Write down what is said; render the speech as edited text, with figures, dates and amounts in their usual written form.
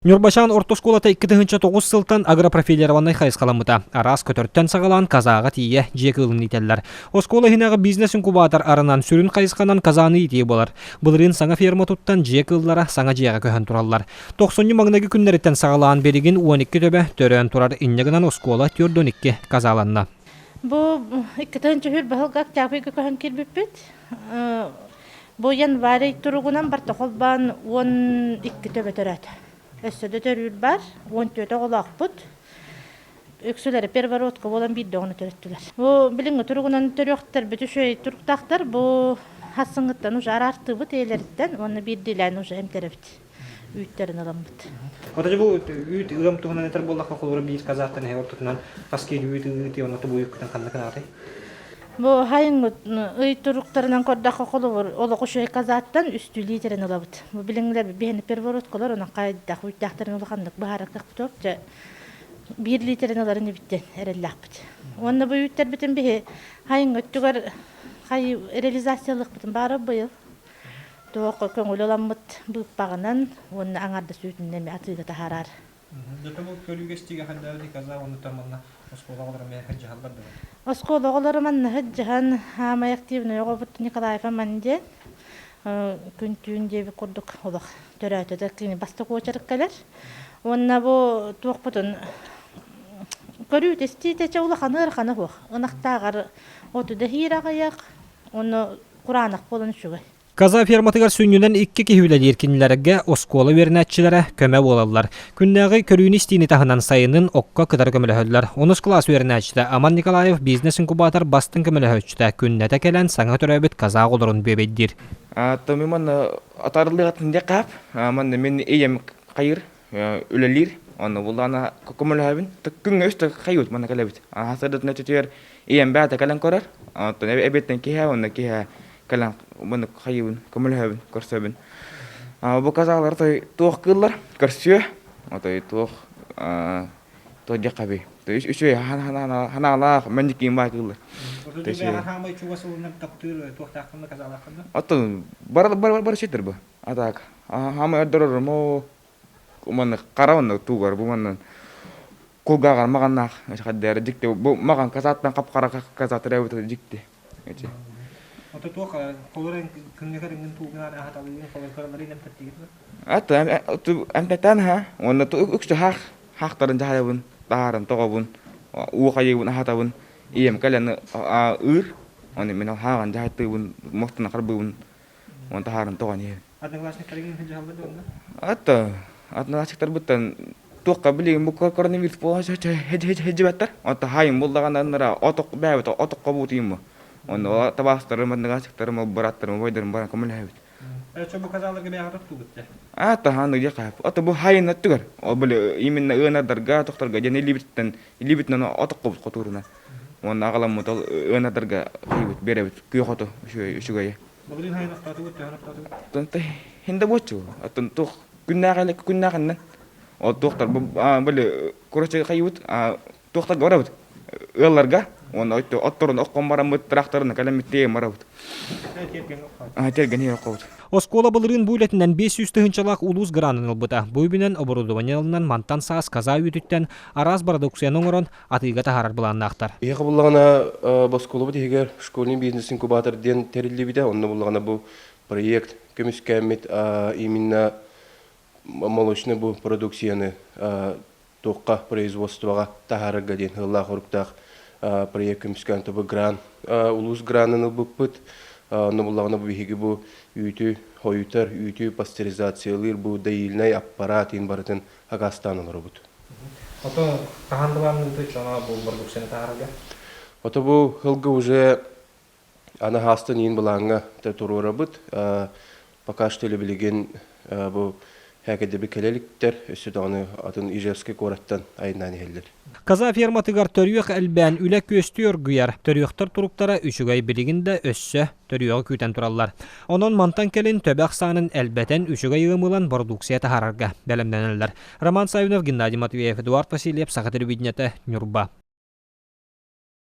Ньурбачаан орто оскуолата 2009 сылтан агропрофилированнай хайысхаламмыта. Араас көтөртөн саҕалаан казаҕа тиийэ дьиэ кыылын иитэллэр. Оскуола иһинээҕи бизнес-инкубатор арынан сүрүн хайысханан казаны иитии буолар. Былырыын саҥа ферма туттан дьиэ кыыллара саҥа дьиэҕэ көһөн тураллар. Тохсунньу маҥнайгы күннэриттэн саҕалаан билигин 12 төбө төрөөн турар инньэ гынан оскуола 42 казаланна. Бу 2003 баһылга октябрьга көһөн киирбиппит. Бу январь туругунан барыта холбоон 12 төбө төрөөтө. Өссө да төрүүр бар, 14 оҕолоохпут. Үксүлэрэ первородка буолан биирдэ оҕону төрөттүлэр. Бу билиҥҥи туругунан төрүөхтэрбит үчүгэй туруктаахтар. Бу хас сыҥыттан уже араартыыбыт ийэлэриттэн уонна биирдиилээн уже эмтэрэбит. Үүттэрин ыламмыт. Оточу бу үүт ыам туһунан этэр буоллахха, холобура биир казахтан эһэ ортотунан хас киилэ үүт ыытыы, онно тубуйуккутун ханна гынаатый? Бу сайыҥҥы ый туруктарынан көрдөххө, холобур, олох үчүгэй казааттан үстүү лиитэрин ылабыт. Бу билиҥҥилэр биһиэнэ первородкалар, онон хайдах үүттээхтэрин улаханнык быһаарар кыахпыт суох. Дьэ, биир лиитэрин ыларын эбиттэн эрэллээхпит. Уонна бу үүттэрбитин биһи сайыҥҥы өттүгэр хай реализациялыахпытын баара быйыл. Туох көҥүл ыламмыт быыппаҕынан уонна аҥардас үүтүнэн эмиэ атыыга таһаарар. Дьэ, бу көрүүгэ-истиигэ хайдах каза уонна манна оскуола оҕолоро эмиэ сылдьыһаллар дуо? Оскуола оҕолоро манна сылдьыһан хаамай активный оҕобут Николаева Ман диэн күн-түүн диэбит курдук олох төрөөтө да кини бастакы уочарат кэлэр. Уонна бу туохпутун көрүүтэ-истиитэ чэ улахан ыарахана суох. Ынахтааҕар оту да иһиир аҕыйах, уонна кураанах буолан үчүгэй. Каза ферматыгар сүнньүнэн икки киһи үлэлиир кинилэргэ оскуола үөрэнээччилэрэ көмө буолаллар. Күннээҕи көрүүнү-истиини таһынан сайынын окко кытары көмөлөһөллөр. Онус кылаас үөрэнээччитэ Аман Николаев бизнес-инкубатор бастыҥ көмөлөһөөччүтэ күннэтэ кэлэн саҥа төрөөбүт казах оҕолорун бүөбэйдиир. Томми манна атаарыллыахтын диэ хаап. Манна мин ийэм хайыр үлэлиир. Онно буллаана көмөлөһөбүн. Күҥҥэ үстэ хайыут манна кэлэбит. Сырдатына түтүөр ийэм бэйэтэ кэлэн көрөр. Оттон эбиэттэн киһэ онно киһэ кэлэн муну хайыбын, көмөлөһөбүн, көрсөбүн. Бу казалар той туох кыыллар көрсүө, отой туох то диэххэ То есть үчүгэй ханаалаах мэнникиин баа кыыллар. Хаамай чугас ылынан таптыыр туохтааххын да казалааххын да? Оттон бар бар бар ситер бу. А так хаамай ордорор мо манна хара онно тугар бу манна кулгааҕар маҕаннаах хаддара дьикти бу маҕан казааттан хап-хара казааттар эбит дьикти эти Ото туох холор күҥҥэ көрүҥҥүн туугунан аһаталыгын холор көрөлөрүн эмтэртигит Ата эмтэтэн ха уонна үксү хаах хаахтарын дьаһайабын таһааран тоҕобун уу хайыыбын аһатабын ийэм кэлэн ыыр оны мин хааҕан дьаһайтыыбын мостуна харбыыбын уон таһааран тоҕон иһэбин Одноклассниктарыгын сылдьаллар да онно? Ата одноклассниктарбыттан туохха билигин бу коронавирус буола сылдьыбаттар. Онто хаайым буллаҕына отох бээбит отоххо буутуйум. Онно табаастарым, одноклассниктарым, бырааттарым, убайдарым баран көмөлөһөбүт. Чо бу казаларга бэйэҕэ тоттугут дэ? А таһаан ыйа хаап. Ото бу хайын өттүгэр. Ол били именно ыанадарга тохторго диэн илиибиттэн илиибитинэн отоххобут хотуурунан. Уонна аҕаламмыт ол ыанадарга ыйбыт биэрэбит күөх оту үчүгэйи. Былырыын хайын охтоотугут, төһөн охтоотугут? Хинде буочу. Оттон туох күннээх эле күннээхиннэн. Ол туохтар били короче хайыбыт туохтарга барабыт ыалларга уонна отторун оккон бараммыт тракторын кэлэммит тиэйэн барабыт. Тиэргэн иһэр оккобут. Оскуола былырыын бу үлэтинэн 500 тыһыынчалаах улуус гранын ылбыта. Бу үбүнэн оборудование ылынан мантан саас каза үүтүттэн араас бородууксуйаны оҥорон атыыга таһаарар былааннаахтар. Биһиэхэ буллаҕына оскуолабыт иһигэр школьный бизнес-инкубатор диэн тэриллибитэ. Онно буллаҕына бу проект көмүскээммит именно молочный бу продукцияны туохха производствоҕа таһаарарга диэн ыаллаах-оруктаах проект көмүскээн тобу гран улуус гранын ылбыппыт. Онно буллаҕына бу биһиги бу үүтү хойутар, үүтү пастеризациялыыр бу доильнай аппарат иин барытын акаастаан олоробут. Ото хаһан былаанныыбыт дьоно бу бородууксуйаны таһаарарга? Ото бу сылга уже аны хаастан иин былааҥҥа туруорабыт. Пока что билигин бу Һээкэдэби кэлэ иликтэр, өссө даҕаны атын Ижевскэй куораттан айаннаан иһэллэр. Каза ферматыгар төрүөх элбээн үлэ күөстүү оргуйар. Төрүөхтэр туруктара үчүгэй билигин да өссө төрүөҕү күүтэн тураллар. Онон мантан кэлин төбө ахсаанын элбэтэн үчүгэй ыам ылан бородууксуйа таһаарарга бэлэмнэнэллэр. Роман Саввинов, Геннадий Матвеев, Эдуард Васильев, Саха телевидениетэ, Ньурба.